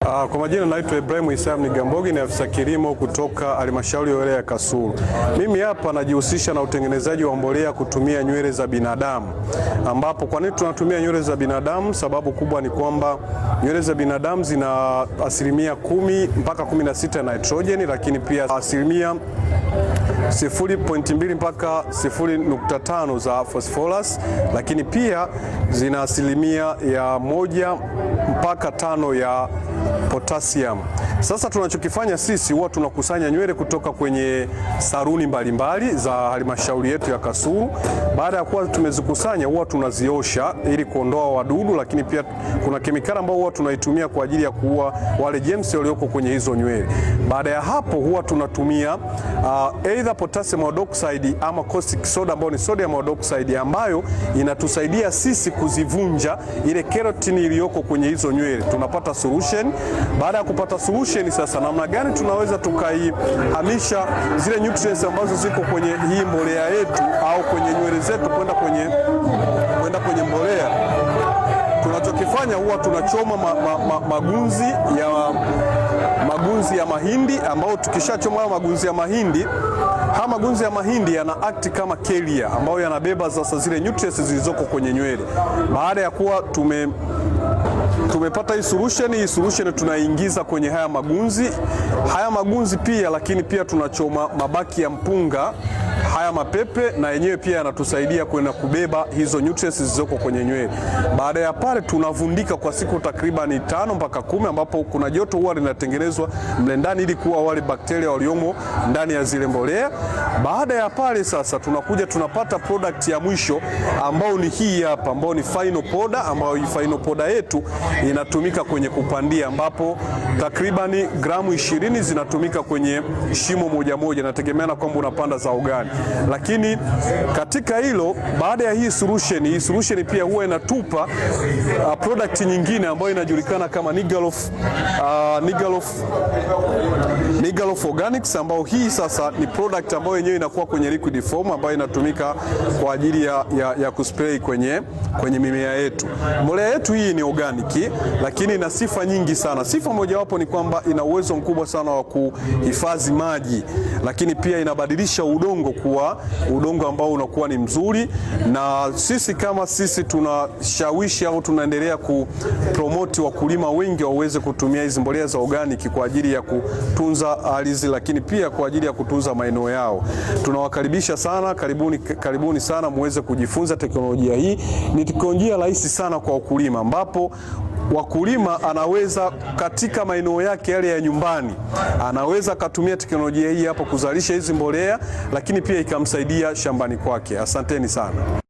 Kwa majina naitwa Ibrahim Isam Nigambogi, ni afisa kilimo kutoka halmashauri ya wilaya ya Kasulu. Mimi hapa najihusisha na utengenezaji wa mbolea kutumia nywele za binadamu, ambapo kwa nini tunatumia nywele za binadamu? Sababu kubwa ni kwamba nywele za binadamu zina 10% mpaka 16% ya nitrojeni, lakini pia 0.2% mpaka 0.5% za phosphorus, lakini pia zina 1% mpaka 5% ya potassium. Sasa tunachokifanya sisi huwa tunakusanya nywele kutoka kwenye saruni mbalimbali za halmashauri yetu ya Kasulu. Baada ya kuwa tumezikusanya, huwa tunaziosha ili kuondoa wadudu, lakini pia kuna kemikali ambayo huwa tunaitumia kwa ajili ya kuua wale germs walioko kwenye hizo nywele. Baada ya hapo, huwa tunatumia either potassium hydroxide ama caustic soda ambayo ni sodium hydroxide ambayo inatusaidia sisi kuzivunja ile keratin iliyoko kwenye hizo nywele. Tunapata solution. Baada ya kupata solution, sasa namna gani tunaweza tukaihamisha zile nutrients ambazo ziko kwenye hii mbolea yetu au kwenye nywele zetu kwenda kwenye mbolea? Tunachokifanya huwa tunachoma magunzi ya mahindi, ambao tukishachoma hayo magunzi ya mahindi, haya magunzi ya mahindi yana act kama carrier ambayo yanabeba sasa zile nutrients zilizoko kwenye nywele. Baada ya kuwa tumepata hii solution, hii solution tunaingiza kwenye haya magunzi, haya magunzi pia, lakini pia tunachoma mabaki ya mpunga, haya mapepe na yenyewe pia yanatusaidia kwenda kubeba hizo nutrients zilizoko kwenye nywele. Baada ya pale tunavundika kwa siku takriban 5 mpaka 10, ambapo kuna joto huwa linatengenezwa mle ndani ili kuua wale bakteria waliomo ndani ya zile mbolea. Baada ya pale sasa tunakuja tunapata product ya mwisho ambao ni hii hapa, ambao ni final powder, ambayo hii final powder yetu inatumika kwenye kupandia, ambapo takribani gramu 20 zinatumika kwenye shimo moja moja, nategemeana kwamba unapanda zao gani. Lakini katika hilo, baada ya hii solution, hii solution pia huwa inatupa product nyingine ambayo inajulikana kama Nigalof Organics, ambayo hii sasa ni product ambayo yenyewe inakuwa kwenye liquid form ambayo inatumika kwa ajili ya kuspray kwenye mimea yetu. Mbolea yetu hii ni organic, lakini ina sifa nyingi sana. Sifa mojawapo ni kwamba ina uwezo mkubwa sana wa kuhifadhi maji, lakini pia inabadilisha udongo kuwa udongo ambao unakuwa ni mzuri, na sisi kama sisi tunashawishi au tunaendelea kupromote wakulima wengi waweze kutumia hizi mbolea za organic kwa ajili ya kutunza ardhi, lakini pia kwa ajili ya kutunza maeneo yao. Tunawakaribisha sana, karibuni, karibuni sana muweze kujifunza teknolojia hii. Ni teknolojia rahisi sana kwa wakulima, ambapo wakulima anaweza katika maeneo yake yale ya nyumbani anaweza akatumia teknolojia hii hapo kuzalisha hizi mbolea, lakini pia ikamsaidia shambani kwake. Asanteni sana.